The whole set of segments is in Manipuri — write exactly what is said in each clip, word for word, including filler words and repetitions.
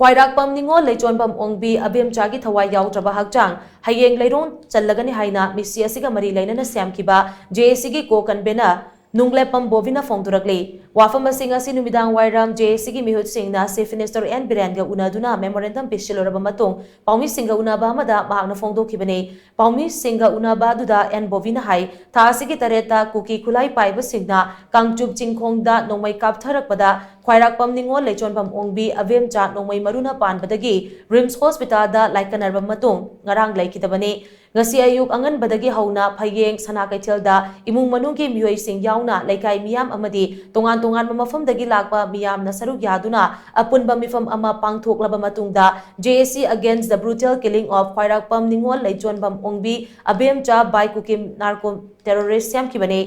ꯈ꯭ꯋꯥꯏꯔꯥꯛꯄꯝ ꯅꯤꯉꯣꯜ ꯂꯩꯆꯣꯟꯕꯝ ꯑꯣꯡꯕꯤ ꯑꯕꯦꯝꯆꯥꯒꯤ ꯊꯋꯥꯏ ꯌꯥꯎꯗ꯭ꯔꯕ ꯍꯛꯆꯥꯡ ꯍꯌꯦꯡ ꯂꯩꯔꯣꯡ ꯆꯜꯂꯒꯅꯤ ꯍꯥꯏꯅ ꯃꯤꯁꯤ ꯑꯁꯤꯒ ꯃꯔꯤ ꯂꯩꯅꯅ ꯁꯦꯝꯈꯤꯕ JACꯒꯤ co-convener ꯅꯨꯡꯂꯦꯞꯄꯝ ꯕꯣꯕꯤꯅ ꯐꯣꯡꯗꯣꯔꯛꯂꯤ꯫ ꯋꯥꯐꯝ ꯑꯁꯤꯡ ꯑꯁꯤ ꯅꯨꯃꯤꯗꯥꯡ ꯋꯥꯏꯔꯝ JACꯒꯤ ꯃꯤꯍꯨꯠꯁꯤꯡꯅ Chief Minister ꯑꯦꯟ ꯕꯤꯔꯦꯟꯒ ꯎꯅꯗꯨꯅ memorandum ꯄꯤꯁꯤꯜꯂꯨꯔꯕ ꯃꯇꯨꯡ ꯄꯥꯎꯃꯤꯁꯤꯡꯒ ꯎꯅꯕ ꯑꯃꯗ ꯃꯍꯥꯛꯅ ꯐꯣꯡꯗꯣꯛꯈꯤꯕꯅꯤ꯫ ꯄꯥꯎꯃꯤꯁꯤꯡꯒ ꯎꯅꯕ ꯑꯗꯨꯗ ꯑꯦꯟ ꯕꯣꯕꯤꯅ ꯍꯥꯏ, ꯊꯥ ꯑꯁꯤꯒꯤ ꯇꯔꯦꯠꯇ ꯀꯨꯀꯤ ꯈꯨꯠꯂꯥꯏ ꯄꯥꯏꯕꯁꯤꯡꯅ ꯀꯥꯡꯆꯨꯞ ꯆꯤꯡꯈꯣꯡꯗ ꯅꯣꯡꯃꯩ ꯀꯥꯞꯊꯔꯛꯄꯗ ꯈ꯭ꯋꯥꯏꯔꯥꯛꯄꯝ ꯅꯤꯉꯣꯜ ꯂꯩꯆꯣꯟꯕꯝ ꯑꯣꯡꯕꯤ ꯑꯕꯦꯝꯆꯥ ꯅꯣꯡꯃꯩ ꯃꯔꯨꯅ ꯄꯥꯟꯕꯗꯒꯤ RIMS hospitalꯗ ꯂꯥꯏꯀꯠꯅꯔꯕ ꯃꯇꯨꯡ ꯉꯔꯥꯡ ꯂꯩꯈꯤꯗꯕꯅꯤ꯫ ꯉꯁꯤ ꯑꯌꯨꯛ ꯑꯉꯟꯕꯗꯒꯤ ꯍꯧꯅ ꯐꯌꯦꯡ, ꯁꯅꯥ ꯀꯩꯊꯦꯜꯗ ꯏꯃꯨꯡ ꯃꯅꯨꯡꯒꯤ ꯃꯤꯑꯣꯏꯁꯤꯡ ꯌꯥꯎꯅ ꯂꯩꯀꯥꯏ ꯃꯤꯌꯥꯝ ꯑꯃꯗꯤ ꯇꯣꯉꯥꯟ ꯇꯣꯉꯥꯟꯕ ꯃꯐꯝꯗꯒꯤ ꯂꯥꯛꯄ ꯃꯤꯌꯥꯝꯅ ꯁꯔꯨꯛ ꯌꯥꯗꯨꯅ ꯑꯄꯨꯟꯕ ꯃꯤꯐꯝ ꯑꯃ ꯄꯥꯡꯊꯣꯛꯂꯕ ꯃꯇꯨꯡꯗ JAC against the brutal killing of ꯈ꯭ꯋꯥꯏꯔꯥꯛꯄꯝ ꯅꯤꯉꯣꯜ ꯂꯩꯆꯣꯟꯕꯝ ꯑꯣꯡꯕꯤ ꯑꯕꯦꯝꯆꯥ by Kuki narco terrorist ꯁꯦꯝꯈꯤꯕꯅꯤ꯫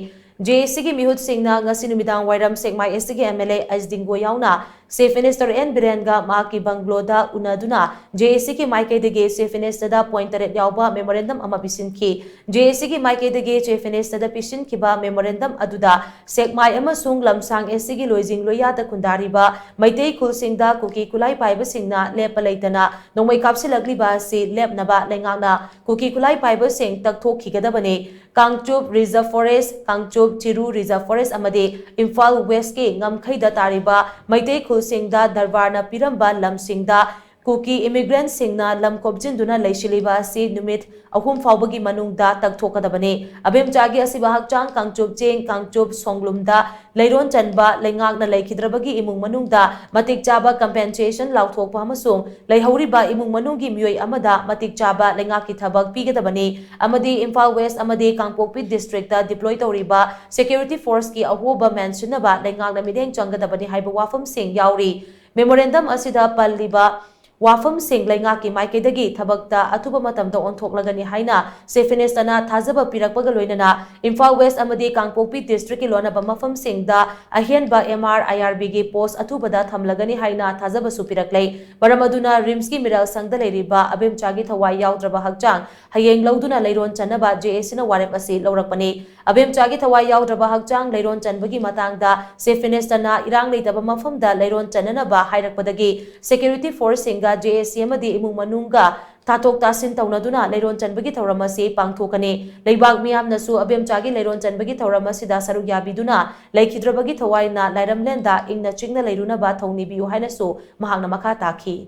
JACꯒꯤ ꯃꯤꯍꯨꯠꯁꯤꯡꯅ ꯉꯁꯤ ꯅꯨꯃꯤꯗꯥꯡ ꯋꯥꯏꯔꯝ ꯁꯦꯛꯃꯥꯏ SCꯒꯤ MLA ꯑꯩꯆ ꯗꯤꯡꯒꯣ ꯌꯥꯎꯅ Chief Minister ꯑꯦꯟ ꯕꯤꯔꯦꯟꯒ ꯃꯍꯥꯛꯀꯤ bungalow ꯗ ꯎꯅꯗꯨꯅ JACꯒꯤ ꯃꯥꯏꯀꯩꯗꯒꯤ Chief Minister ꯗ point ꯇꯔꯦꯠ ꯌꯥꯎꯕ memorandum ꯑꯃ ꯄꯤꯁꯤꯟꯈꯤ꯫ JACꯒꯤ ꯃꯥꯏꯀꯩꯗꯒꯤ Chief Minister ꯗ ꯄꯤꯁꯤꯟꯈꯤꯕ memorandum ꯑꯗꯨꯗ ꯁꯦꯛꯃꯥꯏ ꯑꯃꯁꯨꯡ ꯂꯝꯁꯥꯡ SCꯒꯤ ꯂꯣꯏꯖꯤꯡ ꯂꯣꯏꯌꯥꯗ ꯈꯨꯟꯗꯥꯔꯤꯕ ꯃꯩꯇꯩ ꯈꯨꯜꯁꯤꯡꯗ ꯀꯨꯀꯤ ꯈꯨꯠꯂꯥꯏ ꯄꯥꯏꯕꯁꯤꯡꯅ ꯂꯦꯞꯄ ꯂꯩꯇꯅ ꯅꯣꯡꯃꯩ ꯀꯥꯞꯁꯤꯜꯂꯛꯂꯤꯕ ꯑꯁꯤ ꯂꯦꯞꯅꯕ ꯂꯩꯉꯥꯛꯅ ꯀꯨꯀꯤ ꯈꯨꯠꯂꯥꯏ ꯄꯥꯏꯕꯁꯤꯡ ꯇꯛꯊꯣꯛꯈꯤꯒꯗꯕꯅꯤ꯫ ꯀꯥꯡꯆꯨꯞ Reserve Forest, ꯀꯥꯡꯆꯨꯞ ꯆꯤꯔꯨ Reserve Forest ꯑꯃꯗꯤ ꯏꯝꯐꯥꯜ Westꯀꯤ ꯉꯝꯈꯩꯗ ꯇꯥꯔꯤꯕ ꯃꯩꯇꯩ ꯈꯨꯜꯁꯤꯡꯗ ꯗꯔꯕꯥꯔꯅ ꯄꯤꯔꯝꯕ ꯂꯝꯁꯤꯡꯗ ꯀꯨꯀꯤ immigrantꯁꯤꯡꯅ ꯂꯝ ꯈꯣꯞꯆꯤꯟꯗꯨꯅ ꯂꯩꯁꯤꯜꯂꯤꯕ ꯑꯁꯤ ꯅꯨꯃꯤꯠ ꯑꯍꯨꯝ ꯐꯥꯎꯕꯒꯤ ꯃꯅꯨꯡꯗ ꯇꯛꯊꯣꯛꯀꯗꯕꯅꯤ꯫ ꯑꯕꯦꯝꯆꯥꯒꯤ ꯑꯁꯤꯕ ꯍꯛꯆꯥꯡ ꯀꯥꯡꯆꯨꯞ ꯆꯤꯡ, ꯀꯥꯡꯆꯨꯞ ꯁꯣꯡꯂꯨꯝꯗ ꯂꯩꯔꯣꯟ ꯆꯟꯕ ꯂꯩꯉꯥꯛꯅ ꯂꯩꯈꯤꯗ꯭ꯔꯕꯒꯤ ꯏꯃꯨꯡ ꯃꯅꯨꯡꯗ ꯃꯇꯤꯛ ꯆꯥꯕ compensation ꯂꯥꯎꯊꯣꯛꯄ ꯑꯃꯁꯨꯡ ꯂꯩꯍꯧꯔꯤꯕ ꯏꯃꯨꯡ ꯃꯅꯨꯡꯒꯤ ꯃꯤꯑꯣꯏ ꯑꯃꯗ ꯃꯇꯤꯛ ꯆꯥꯕ ꯂꯩꯉꯥꯛꯀꯤ ꯊꯕꯛ ꯄꯤꯒꯗꯕꯅꯤ ꯑꯃꯗꯤ ꯏꯝꯐꯥꯜ West ꯑꯃꯗꯤ ꯀꯥꯡꯄꯣꯛꯄꯤ districtꯇ deploy ꯇꯧꯔꯤꯕ security forceꯀꯤ ꯑꯍꯣꯕ ꯃꯦꯟꯁꯤꯟꯅꯕ ꯂꯩꯉꯥꯛꯅ ꯃꯤꯠꯌꯦꯡ ꯆꯪꯒꯗꯕꯅꯤ ꯍꯥꯏꯕ ꯋꯥꯐꯝꯁꯤꯡ ꯌꯥꯎꯔꯤ꯫ Memorandum ꯑꯁꯤꯗ ꯄꯜꯂꯤꯕ ꯋꯥꯐꯝꯁꯤꯡ ꯂꯩꯉꯥꯛꯀꯤ ꯃꯥꯏꯀꯩꯗꯒꯤ ꯊꯕꯛꯇ ꯑꯊꯨꯕ ꯃꯇꯝꯗ ꯑꯣꯟꯊꯣꯛꯂꯒꯅꯤ ꯍꯥꯏꯅ Chief Ministerꯅ ꯊꯥꯖꯕ ꯄꯤꯔꯛꯄꯒ ꯂꯣꯏꯅꯅ ꯏꯝꯐꯥꯜ West ꯑꯃꯗꯤ ꯀꯥꯡꯄꯣꯛꯄꯤ districtꯀꯤ ꯂꯣꯟꯅꯕ ꯃꯐꯝꯁꯤꯡꯗ ꯑꯍꯦꯟꯕ MR, IRBꯒꯤ post ꯑꯊꯨꯕꯗ ꯊꯝꯂꯒꯅꯤ ꯍꯥꯏꯅ ꯊꯥꯖꯕꯁꯨ ꯄꯤꯔꯛꯂꯦ꯫ ꯃꯔꯝ ꯑꯗꯨꯅ RIMSꯀꯤ ꯃꯤꯔꯦꯜ ꯁꯪꯗ ꯂꯩꯔꯤꯕ ꯑꯕꯦꯝꯆꯥꯒꯤ ꯊꯋꯥꯏ ꯌꯥꯎꯗ꯭ꯔꯕ ꯍꯛꯆꯥꯡ ꯍꯌꯦꯡ ꯂꯧꯗꯨꯅ ꯂꯩꯔꯣꯟ ꯆꯟꯅꯕ JACꯅ ꯋꯥꯔꯦꯞ ꯑꯁꯤ ꯂꯧꯔꯛꯄꯅꯤ꯫ ꯑꯕꯦꯝꯆꯥꯒꯤ ꯊꯋꯥꯏ ꯌꯥꯎꯗ꯭ꯔꯕ ꯍꯛꯆꯥꯡ ꯂꯩꯔꯣꯟ ꯆꯟꯕꯒꯤ ꯃꯇꯥꯡꯗ Chief Minister ꯅ ꯏꯔꯥꯡ ꯂꯩꯇꯕ ꯃꯐꯝꯗ ꯂꯩꯔꯣꯟ ꯆꯟꯅꯅꯕ ꯍꯥꯏꯔꯛꯄꯗꯒꯤ security force ꯁꯤꯡꯒ J A C ꯑꯃꯗꯤ ꯏꯃꯨꯡ ꯃꯅꯨꯡꯒ ꯇꯥꯊꯣꯛ ꯇꯥꯁꯤꯟ ꯇꯧꯅꯗꯨꯅ ꯂꯩꯔꯣꯟ ꯆꯟꯕꯒꯤ ꯊꯧꯔꯝ ꯑꯁꯤ ꯄꯥꯡꯊꯣꯛꯀꯅꯤ꯫ ꯂꯩꯕꯥꯛ ꯃꯤꯌꯥꯝꯅꯁꯨ ꯑꯕꯦꯝꯆꯥꯒꯤ ꯂꯩꯔꯣꯟ ꯆꯟꯕꯒꯤ ꯊꯧꯔꯝ ꯑꯁꯤꯗ ꯁꯔꯨꯛ ꯌꯥꯕꯤꯗꯨꯅ ꯂꯩꯈꯤꯗ꯭ꯔꯕꯒꯤ ꯊꯋꯥꯏꯅ ꯂꯥꯏꯔꯝꯂꯦꯟꯗ ꯏꯪꯅ ꯆꯤꯛꯅ ꯂꯩꯔꯨꯅꯕ ꯊꯧꯅꯤꯕꯤꯌꯨ ꯍꯥꯏꯅꯁꯨ ꯃꯍꯥꯛꯅ ꯃꯈꯥ ꯇꯥꯈꯤ꯫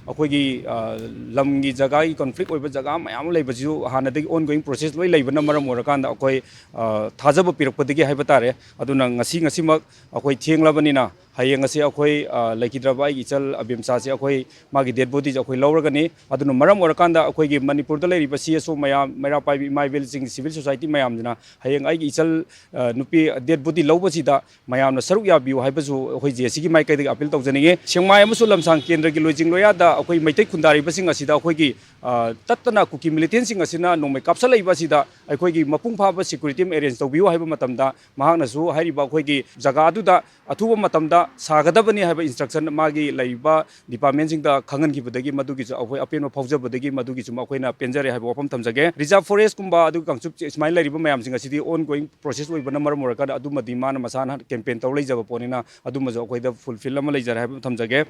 ꯑꯩꯈꯣꯏꯒꯤ ꯑ, ꯂꯝꯒꯤ ꯖꯒꯥꯒꯤ conflict ꯑꯣꯏꯕ ꯖꯒꯥ ꯃꯌꯥꯝ ꯑꯃ ꯂꯩꯕꯁꯤꯁꯨ ꯍꯥꯟꯅꯗꯒꯤ ongoing process ꯂꯣꯏ ꯂꯩꯕꯅ ꯃꯔꯝ ꯑꯣꯏꯔꯀꯥꯟꯗ ꯑꯩꯈꯣꯏ ꯑ, ꯊꯥꯖꯕ ꯄꯤꯔꯛꯄꯗꯒꯤ ꯍꯥꯏꯕ ꯇꯥꯔꯦ꯫ ꯑꯗꯨꯅ ꯉꯁꯤ ꯉꯁꯤꯃꯛ ꯑꯩꯈꯣꯏ ꯊꯦꯡꯂꯕꯅꯤꯅ ꯍꯌꯦꯡ ꯑꯁꯤ ꯑꯩꯈꯣꯏ ꯑ, ꯂꯩꯈꯤꯗ꯭ꯔꯕ ꯑꯩꯒꯤ ꯏꯆꯜ ꯑꯕꯦꯝꯆꯥꯁꯦ ꯑꯩꯈꯣꯏ ꯃꯥꯒꯤ dead body ꯁꯦ ꯑꯩꯈꯣꯏ ꯂꯧꯔꯒꯅꯤ꯫ ꯑꯗꯨꯅ ꯃꯔꯝ ꯑꯣꯏꯔꯀꯥꯟꯗ ꯑꯩꯈꯣꯏꯒꯤ ꯃꯅꯤꯄꯨꯔꯗ ꯂꯩꯔꯤꯕ C S O ꯃꯌꯥꯝ, ꯃꯩꯔꯥ ꯄꯥꯏꯕꯤ ꯏꯃꯥ ꯏꯕꯦꯜꯁꯤꯡ, civil society ꯃꯌꯥꯝꯁꯤꯅ ꯍꯌꯦꯡ ꯑꯩꯒꯤ ꯏꯆꯜ ꯑ, ꯅꯨꯄꯤ dead body ꯂꯧꯕꯁꯤꯗ ꯃꯌꯥꯝꯅ ꯁꯔꯨꯛ ꯌꯥꯕꯤꯌꯨ ꯍꯥꯏꯕꯁꯨ ꯑꯩꯈꯣꯏ J A C ꯒꯤ ꯃꯥꯏꯀꯩꯗꯒꯤ appeal ꯇꯧꯖꯅꯤꯡꯉꯤ꯫ ꯁꯦꯛꯃꯥꯏ ꯑꯃꯁꯨꯡ ꯂꯝꯁꯥꯡ ꯀꯦꯟꯗ꯭ꯔꯒꯤ ꯂꯣꯏꯖꯤꯡ ꯂꯣꯌꯥꯗ ꯑꯩꯈꯣꯏ ꯃꯩꯇꯩ ꯈꯨꯟꯗꯥꯔꯤꯕꯁꯤꯡ ꯑꯁꯤꯗ ꯑꯩꯈꯣꯏꯒꯤ ꯑ, ꯇꯠꯇꯅ ꯀꯨꯀꯤ militant ꯁꯤꯡ ꯑꯁꯤꯅ ꯅꯣꯡꯃꯩ ꯀꯥꯞꯁꯜꯂꯛꯏꯕ ꯑꯁꯤꯗ ꯑꯩꯈꯣꯏꯒꯤ ꯃꯄꯨꯡ ꯐꯥꯕ security ꯑꯃ arrange ꯇꯧꯕꯤꯌꯨ ꯍꯥꯏꯕ ꯃꯇꯝꯗ ꯃꯍꯥꯛꯅꯁꯨ ꯍꯥꯏꯔꯤꯕ ꯑꯩꯈꯣꯏꯒꯤ ꯖꯒꯥ ꯑꯗꯨꯗ ꯑꯊꯨꯕ ꯃꯇꯝꯗ ꯁꯥꯒꯗꯕꯅꯤ ꯍꯥꯏꯕ instruction ꯃꯥꯒꯤ ꯂꯩꯔꯤꯕ department ꯁꯤꯡꯗ ꯈꯪꯍꯟꯈꯤꯕꯗꯒꯤ ꯃꯗꯨꯒꯤꯁꯨ ꯑꯩꯈꯣꯏ ꯑꯄꯦꯟꯕ ꯐꯥꯎꯖꯕꯗꯒꯤ ꯃꯗꯨꯒꯤꯁꯨ ꯑꯩꯈꯣꯏꯅ ꯄꯦꯟꯖꯔꯦ ꯍꯥꯏꯕ ꯋꯥꯐꯝ ꯊꯝꯖꯒꯦ꯫ Reserve forest ꯀꯨꯝꯕ ꯑꯗꯨꯒ ꯀꯥꯡꯆꯨꯞ ꯁꯨꯃꯥꯏꯅ ꯂꯩꯔꯤꯕ ꯃꯌꯥꯝꯁꯤꯡ ꯑꯁꯤꯗꯤ ongoing process ꯑꯣꯏꯕꯅ ꯃꯔꯝ ꯑꯣꯏꯔꯀꯥꯟꯗ ꯑꯗꯨꯃꯗꯤ ꯃꯥꯅ ꯃꯁꯥꯅ campaign ꯇꯧꯔ ꯂꯩꯖꯕ ꯄꯣꯠꯅꯤꯅ ꯑꯗꯨꯃꯁꯨ ꯑꯩꯈꯣꯏꯗ fulfill ꯑꯃ ꯂꯩꯖꯔꯦ ꯍꯥꯏꯕ ꯊꯝꯖꯒꯦ꯫